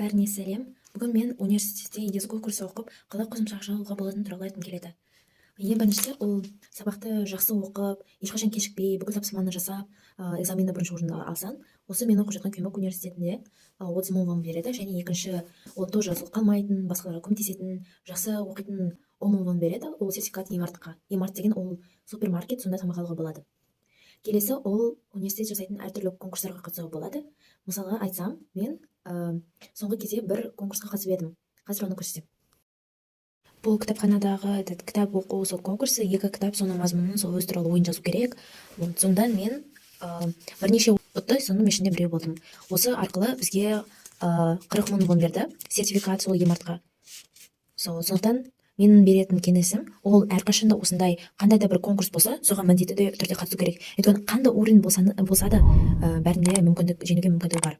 Бәріне сәлем! Бүгін мен университетте языковой курс оқып, қалай қосымша ақша алуға болатыны туралы айтқым келеді. Ең біріншісі, ол сабақты жақсы оқып, ешқашан кешікпей, бүкіл тапсырманы жасап, экзаменді бірінші орынды алсаң, осы мен оқып жатқан Күймак университетінде 30 000 вон береді. Және екінші, ол тоже сол қалмайтын, басқаларға көмектесетін, жақсы оқитын, 10 000 вон береді. Ол сертификат Емартқа. Емарт деген ол супермаркет, сонда тамақ алуға болады. Келесі, ол университет жасайтын әртүрлі конкурстарға қатысуға болады. Мысалға айтсам, мен соңғы кезде бір конкурсқа қатысып едім, қазір оны көрсетемін. Бұл кітапханадағы этот кітап оқу, сол конкурсы, екі кітап, соның мазмұнын, сол өз туралы ойын жазу керек. Вот, сонда мен бірнеше ұтты, соның ішінде біреу болдым. Осы арқылы бізге 40 000 вон берді, сертификат сол Емартқа. Сол сондықтан менің беретін кеңесім, ол әрқашан да осындай қандай да бір конкурс болса, соған міндетті түрде қатысу керек, өйткені қандай уровень болса да, бәрінде мүмкіндік, жеңуге мүмкіндігі бар.